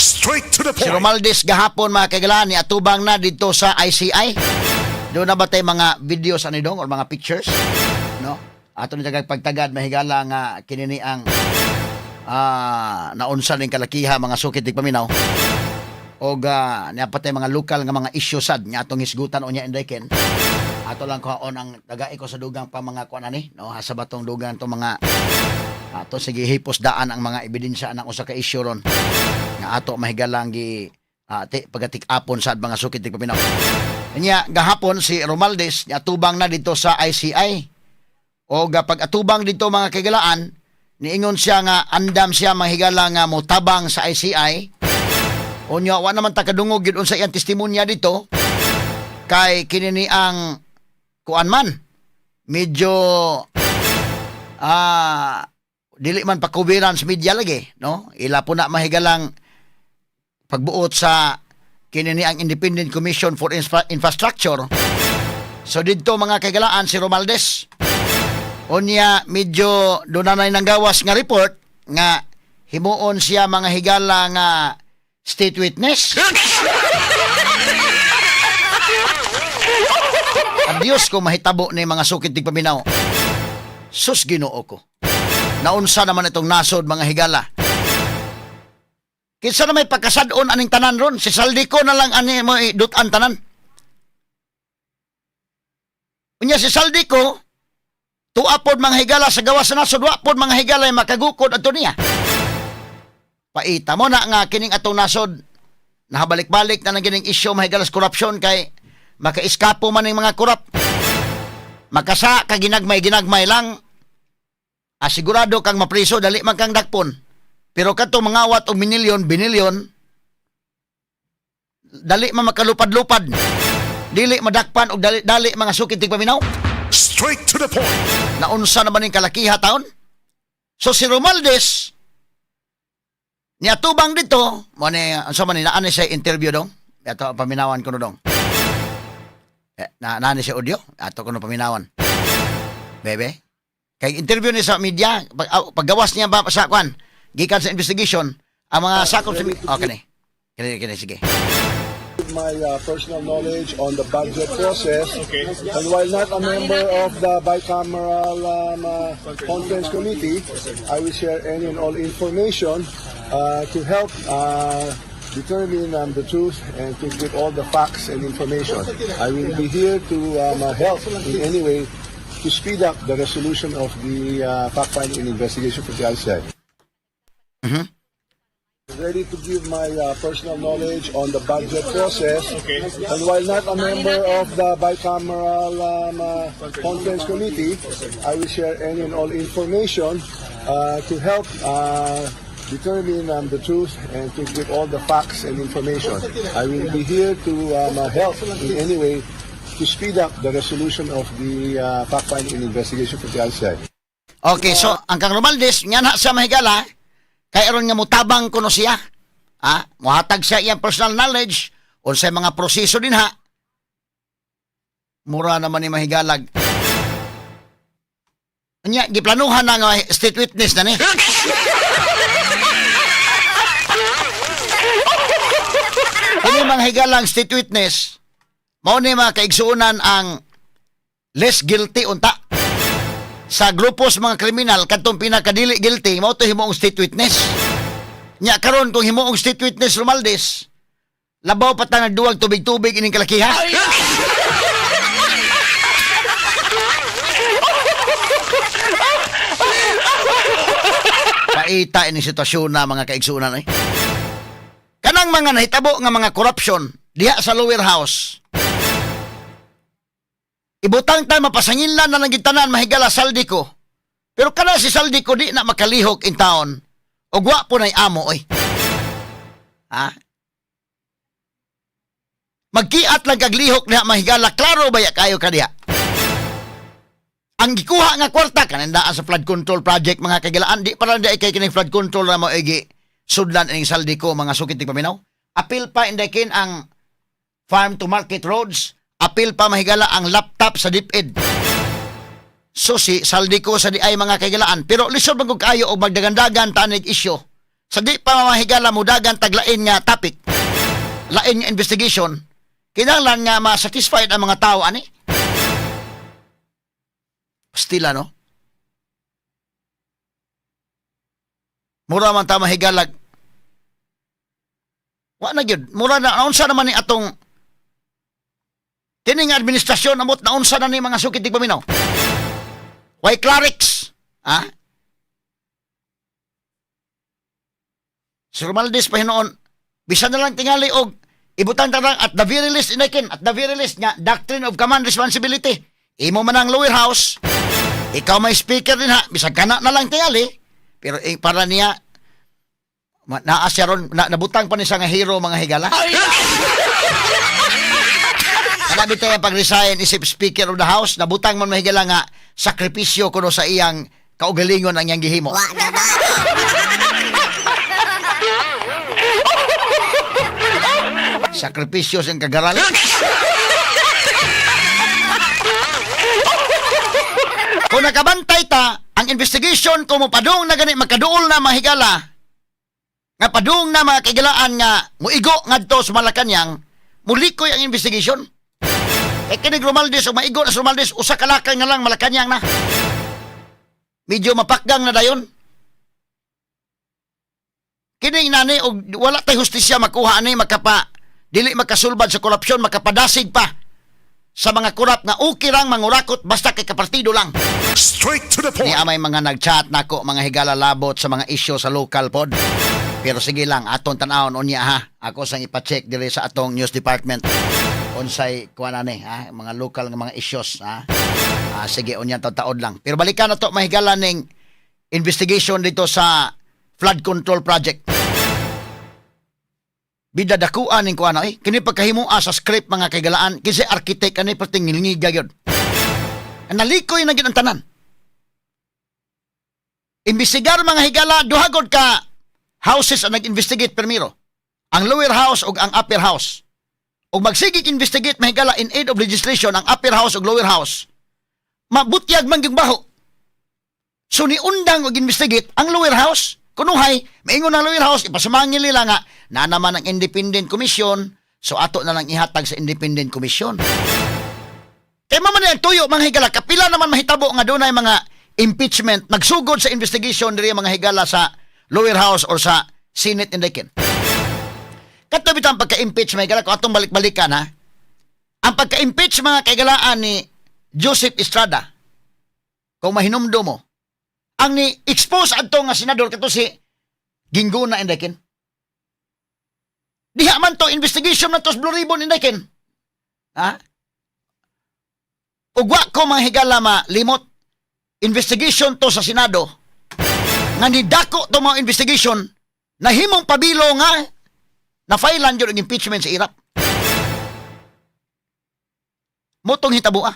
Straight to the Si point. Romualdez gahapon, mga kaigalaan, ni atubang na dito sa ICI. Doon na ba tayo mga videos ani dong or mga pictures? No? Ato ni tagag pagtagad, mahigala, nga kinini ang naunsa ning kalakiha, mga sukit tigpaminaw. Og niya pa tay mga lokal nga mga issue sad nga atong hisgutan unya, Inday Ken. Ato lang kuhaon ang tagai ko sa dugang pa mga kuan ani, no, hasa ba tong dugang tong mga ato sige hipos daan ang mga ebidensya ng usa ka issue ron nga ato mahigalang gi pagatik-apon sa mga sukit tigpaminaw. Nya gahapon si Romualdez atubang na dito sa ICI. O pag atubang dito, mga kaigalaan, niingon siya nga andam siya, mahigala, nga motabang sa ICI. Unya wa naman ta kadungog gyud unsa iyang testimonya dito kay kini ni ang kuan man medyo dili man pakubiran sa media lagi, no? Ila po na mahigalang pagbuot sa kini ni ang Independent Commission for Infrastructure. So didto, mga kaigalaan, si Romualdez. Unya medyo doon na nang gawas nga report nga himuon siya, mga higala, nga state witness. Adios ko mahitabo ni mga sukit tigpaminaw. Sus, Ginoo ko. Naunsa naman itong nasod, mga higala? Kinsa na may pagkasad-on aning tanan ron? Si Zaldy Co na lang ani mo dutan tanan. Unya si Zaldy Co, tuwa pod, mga higala, sa gawas sa nasod, wa pod, mga higala, makagukod adto niya. Paita mo na nga kining atong nasod nahabalik-balik na nang kining issue, mahigala, sa korupsyon kay makaiskapo man ning mga korap. Makasa ka ginagmay-ginagmay lang, asigurado kang mapriso, dali man kang dakpon. Pero kadto mangawat og minilyon, binilyon, dali man makalupad-lupad. Dili madakpan og dali, dali, mga sukit tigpaminaw. Straight to the point. Naunsa naman ning kalakiha taon? So si Romualdez niya tubang dito, mo ni unsa man ni naa ni sa interview dong. Ato paminawan ko no dong. Eh, na naa ni sa audio, ato ko no paminawan. Bebe. Kay interview ni sa media, paggawas niya ba sa kwan, gikan sa investigation, ang mga sakop sa okay ni. Kini kini, sige. My personal knowledge on the budget process. And while not a member of the bicameral conference committee, I will share any and all information to help determine the truth and to give all the facts and information. I will be here to help in any way to speed up the resolution of the fact-finding and investigation for the ICI. Ready to give my personal knowledge on the budget process. And while not a member of the bicameral conference committee, I will share any and all information to help determine the truth and to give all the facts and information. I will be here to help in any way to speed up the resolution of the fact-finding and investigation for the ICI. Okay, so ang kang Romualdez, nga na sa mahigala, kay aron nga mutabang kuno siya. Ha? Muhatag siya iyang personal knowledge unsay mga proseso din ha. Mura naman ni mahigalag. Nya, giplanuhan na nga state witness na ni. Kini mga higalang state witness, mao ni mga kaigsuonan ang less guilty unta sa grupo sa mga kriminal. Kadtong pinakadili guilty mao to himuong state witness. Nya karon kung himuong state witness Romualdez, labaw pa ta nagduwag tubig-tubig ining kalakiha. Paita ining sitwasyon na, mga kaigsuonan, eh. Kanang mga nahitabo nga mga corruption diha sa lower house, ibutang ta mapasanginlan na lang gitanan, mahigala, Zaldy Co. Pero kana si Zaldy Co di na makalihok in town. Og wa po na'y amo oy. Ha? Magkiat lang kag lihok niya, mahigala, klaro ba ya kayo kadiha? Ang gikuha nga kwarta kanandaan sa flood control project, mga kagilaan, di pa lang di kay kining flood control na mo igi sudlan ining Zaldy Co, mga sukit paminaw. Apil pa, Inday Ken, ang farm to market roads, apil pa, mahigala, ang laptop sa DepEd. So si Zaldy Co sa di ay, mga kaigalaan, pero lisod man kung kaayo og magdagandagan tanig isyo. Sa di pa, mga higala, mudagan taglain nga topic, lain nga investigation, kinahanglan nga ma-satisfied ang mga tao ani. Pastila, no? Mura man ta, mahigalag. Wa na gyud. Mura na naunsa naman ni atong kining administrasyon, amot naunsa na ni, mga sukit tigpaminaw. Way clerics? Ha? Si Romualdez pa hinuon, bisan na lang tingali og ibutan ta lang at the very least inakin, at the very least nga doctrine of command responsibility. Imo man ang lower house, ikaw may speaker din ha, bisag kana na lang tingali, pero eh, para niya naa siya ron, nabutang pa ni siya nga hero, mga higala. Kana bitay ang pag-resign isip speaker of the house, nabutang man, mahigala, nga sakripisyo kuno sa iyang kaugalingon ang iyang gihimo. Wa na ba? Sakripisyo sa iyang kagaral. Kung nakabantay ta, ang investigation kung mopadung na gani makaduol na, mahigala, nga padung na, mga kaigalaan, nga muigo ngadto sa Malacanang, mulikoy ang investigation. Eh kinig Romualdez o maigo na sa Romualdez, usa ka lakay nga lang, Malacanang na. Medyo mapakgang na dayon. Kini nani og wala tay hustisya makuha ani, makapa dili makasulbad sa korupsyon, makapadasig pa sa mga korap nga okay lang mangurakot basta kay kapartido lang. Straight to the point. Ni may mga nag-chat nako, mga higala, labot sa mga isyu sa local pod. Pero sige lang, atong tan-awon unya ha. Ako sang ipa-check diri sa atong news department. Unsay kuan ani ha, mga local nga mga issues ha. Ah, sige, unya taod lang. Pero balikan na to, mahigala, ning investigation dito sa flood control project. Bida dakuan ning kuan eh. Kini pagkahimua sa script, mga kaigalaan, kasi architect ani perting ngilngiga gyud. Nalikoy na gyud ang tanan. Imbestigar, mga higala, duha gud ka houses ang nag-investigate primero. Ang lower house ug ang upper house. Ug magsigig investigate, mahigala, in aid of legislation ang upper house ug lower house. Mabutyag man yung baho. So niundang og investigate ang lower house. Kunuhay, maingon ang lower house, ipasamangil nila nga na naman ang independent commission, so ato na lang ihatag sa independent commission. Kay man ang tuyo, mga higala, kapila naman mahitabo nga dunay mga impeachment nagsugod sa investigation diri, mga higala, sa lower house or sa Senate in Dekin. Kadto bitang pagka-impeach, mga higala, kung atong balik-balikan ha. Ang pagka-impeach, mga kaigalaan, ni Joseph Estrada, kung mahinumdo mo, ang ni expose adto nga senador kato si Guingona Indekin. Diha man to investigation na to sa Blue Ribbon, Indekin. Ha? Ug wa ko, mga higala, malimot, investigation to sa Senado nga nidako to mga investigation nahimong pabilo nga na filean yun ang impeachment sa Erap. Motong hitabo ah.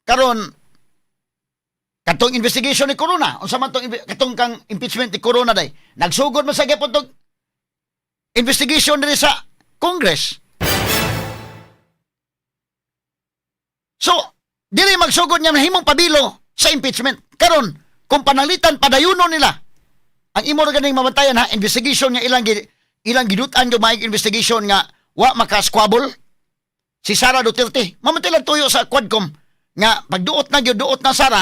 Karon katong investigation ni Corona, unsa man tong katong kang impeachment ni Corona day, nagsugod man sa gyapon tong investigation diri sa Congress. So, diri magsugod niya nahimong pabilo sa impeachment. Karon, kung panalitan padayuno nila, ang imo ra ganing mabantayan ha, investigation nga ilang gidutan yung maayong investigation nga wa maka-squabble si Sara Duterte. Mamatay lang tuyo sa Quadcom nga pagduot na gyud, duot na Sara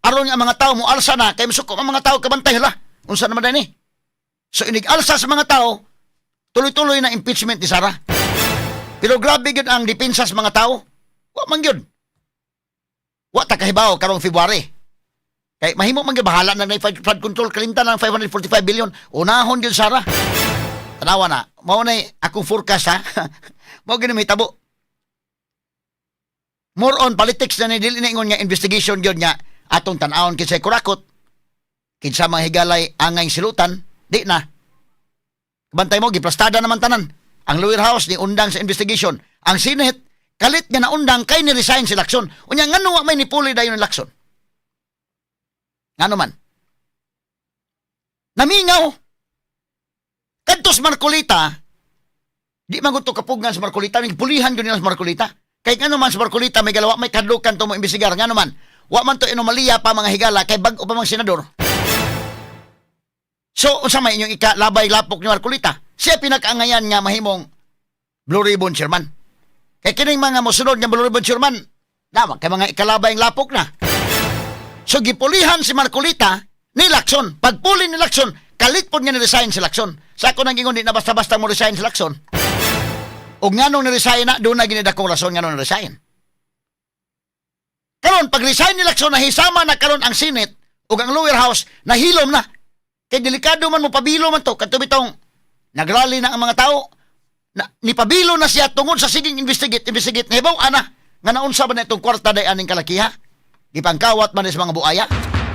aron nga ang mga tao mo alsa na kay musuko ang mga tao, kabantay, hala. Unsa naman ni? So inig alsa sa mga tao, tuloy-tuloy na impeachment ni Sara. Pero grabe gyud ang depensa sa mga tao. Wa man gyud. Wa ta kahibaw karong February. Kay mahimo man gyud bahala na na flood control, kalimtan ng 545 billion. Unahon gyud Sara. Tanawa na. Mao na akong forecast ha. Mao gyud mahitabo. More on politics na ni, dili na ingon nga investigation gyud nga atong tan-awon kinsay kurakot, kinsa mga higalay angay silutan, di na. Bantay mo, giplastada naman tanan. Ang lower house ni undang sa investigation. Ang Senate, kalit nga naundang kay ni resign si Lacson. Unya ngano wa may nipuli dayon ni Lacson? Ngano man? Namingaw. Kadtos Marcoleta, di man gud to kapugngan sa Marcoleta, pulihan gyud nila sa Marcoleta. Kay ngano man sa Marcoleta may galawa may kadlukan to mo imbestigar, ngano man? Wa man to anomalya pa, mga higala, kay bag-o pa mang senador. So, unsa may inyong ikalabay lapok ni Marcolita? Siya pinakaangayan nga mahimong Blue Ribbon Chairman. Kay kining mga mosunod nga Blue Ribbon Chairman, dama kay mga ikalabay ang lapok na. So gipulihan si Marcolita ni Lacson. Pagpuli ni Lacson, kalit pod nga ni-resign si Lacson. Sa ako nang gingon, di na basta-basta mo resign si Lacson. Og nganong ni-resign na, doon na ginidakong rason nganong ni-resign. Karon pag resign ni Lacson, nahisama na karon ang Senate ug ang lower house, nahilom na. Kay delikado man mo pabilo man to kadto bitong nagrally na ang mga tao. Na, nipabilo na siya tungod sa siging investigate, investigate. Nahibaw ana nga naunsa ba na itong kwarta day aning kalakiha? Gipangkawat man ni sa mga buaya.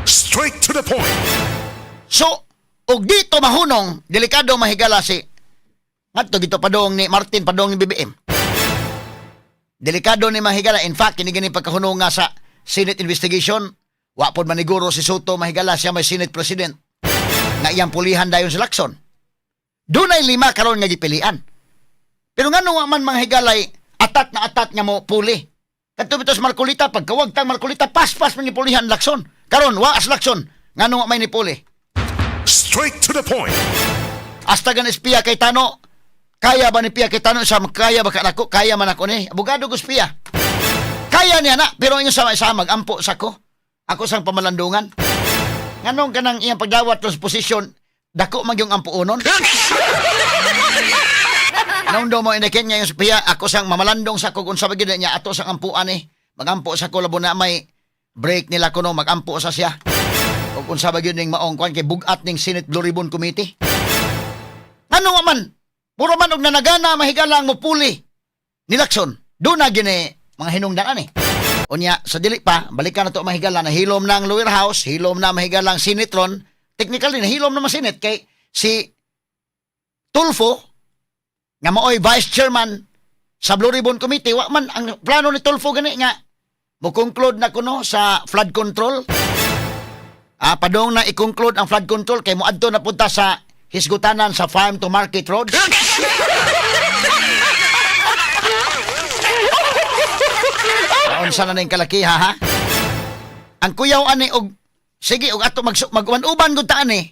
Straight to the point. So, og dito mahunong, delikado mahigala si ngadto gito padong ni Martin, padong ni BBM. Delikado ni mahigala. In fact, kini gani pagkahunong nga sa Senate investigation, wa pod maniguro si Sotto mahigala siya may Senate President nga iyang pulihan dayon si Lacson. Dunay lima karon nga gipilian. Pero ngano wa man mga higalay atat na atat nga mo puli. Kadto bitaw sa Marcolita, pagkawagtang Marcolita, paspas man gipulihan Lacson. Karon wa as Lacson, ngano wa may nipuli. Straight to the point. Hasta gan espiya kay Tano. Kaya ba ni Pia kay Tano sa kaya ba ka nako? Kaya man ako ni. Abogado ko espiya. Kaya niya na, pero inyo sa sa magampo sa ko. Ako sang pamalandungan. Nganong kanang iyang pagdawat sa posisyon, dako man yung ampuonon. Nung do mo inakin niya yung espiya, ako sang mamalandong sa ko kung sa bagid niya ato sang ampuan eh. Magampo sa ko labo na may break nila kuno magampo sa siya. O kung sa bagid ning maong kwan kay bugat ning Senate Blue Ribbon Committee. Ano nga man? Puro man og nanagana mahigala ang mupuli ni Lacson. Doon na gini mga hinungdan eh. Unya, sa dili pa, balikan na to mahigala, nahilom na ang lower house, hilom na mahigala ang Senate ron. Technically, nahilom na Senate kay si Tulfo, nga maoy vice chairman sa Blue Ribbon Committee, wa man ang plano ni Tulfo gani nga mo conclude na kuno sa flood control. Ah, padong na i-conclude ang flood control kay moadto na punta sa hisgutanan sa farm to market road. Naunsa na ning kalakiha ha? Ang kuyaw ani og sige og ato mag mag-uban gud ta ani.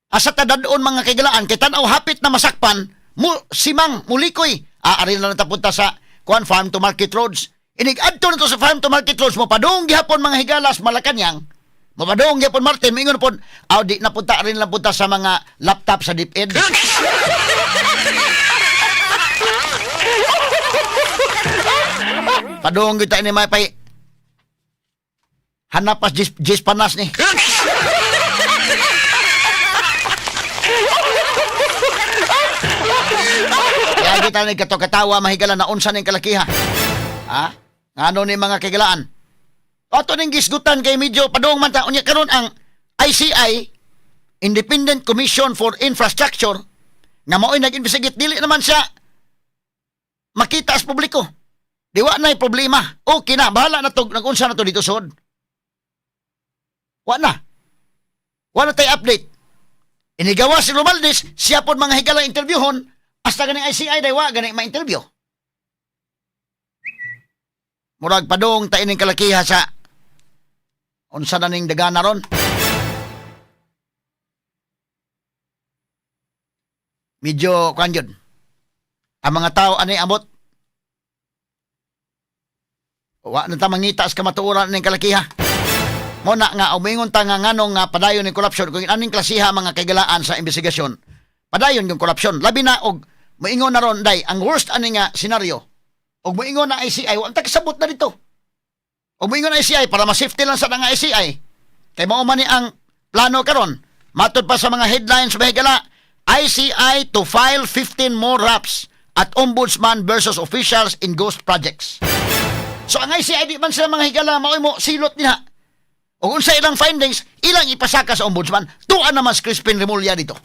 Asa ta dadon mga kaigalaan kay tan-aw hapit na masakpan mo simang mulikoy. Aari na lang ta punta sa kuan farm to market roads. Inig adto na to sa farm to market roads mo padung gihapon mga higalas Malacañang. Mapadung gihapon Martin moingon pod aw di na punta rin lang punta sa mga laptop sa DepEd. Padung gyud ta ni may pay hanap pas jis, jis panas ni. Kaya kita ni kato katawa mahigala na unsa ning kalakiha. Ha? Ngano ni mga kaigalaan? Ato ning gisgutan kay medyo padung man ta unya karon ang ICI, Independent Commission for Infrastructure, nga mao'y nag-investigate dili naman siya makita sa publiko. Di wa na'y problema. Okay na, bahala na to, nag-unsa na to dito sod. Wa na. Wa na tay update. Inigawa si Romualdez, siya pod mga higala interviewhon, hasta ganing ICI day wa gani ma-interview. Murag padung ta ining kalakiha sa unsa na ning dagana ron. Medyo kuan yun. Ang mga tao ani amot. Wa na ta mangita sa kamatuoran ning kalakiha. Mo na nga umingon ta nga nganong nga padayon ning korupsyon kung aning klasiha mga kaigalaan sa investigasyon. Padayon yung korupsyon. Labi na og moingon na ron day ang worst ani nga senaryo. Og moingon na ICI wa ta kasabot na dito. Og moingon na ICI para ma-safety lang sa nga ICI. Kay mao man ni ang plano karon. Matod pa sa mga headlines mahigala, ICI to file 15 more raps at Ombudsman versus officials in ghost projects. So ang ICI di man sila mga higala mao'y mo silot niya. O unsa ilang findings, ilang ipasaka sa ombudsman. Tuan naman si Crispin Remulla dito.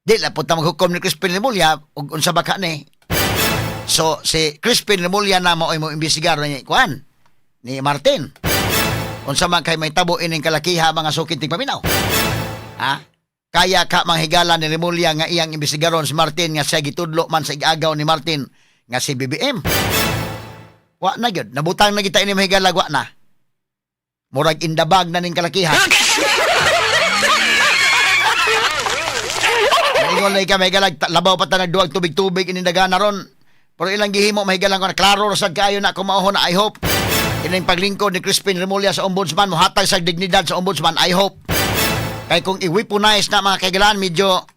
Di lang punta maghukom ni Crispin Remulla ug unsa ba ka ni. So si Crispin Remulla na mao'y mo imbestigar ni kuan ni Martin. Unsa man kay may tabo ining kalakiha mga sukit ting paminaw. Ha? Kaya ka manghigala ni Remulla nga iyang imbestigaron si Martin nga siya gitudlo man sa igagaw ni Martin nga si BBM. Wa na gyud, nabutang na kita ini mahigala wa na. Murag indabag na ning kalakiha. Ingon lang ka, mahigalag, labaw pa ta nagduag tubig-tubig ining dagana ron. Pero ilang gihimo, mahigalang ko na klaro ra sad kaayo na kung mao na. I hope ining paglingkod ni Crispin Remulla sa ombudsman mohatag sa dignidad sa ombudsman. I hope. Kay kung i-weaponize na, mga kaigalan, medyo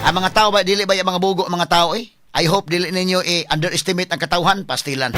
ang mga tao ba, dili ba yung mga bugo ang mga tao eh. I hope dili ninyo i-underestimate ang katawhan, pastilan.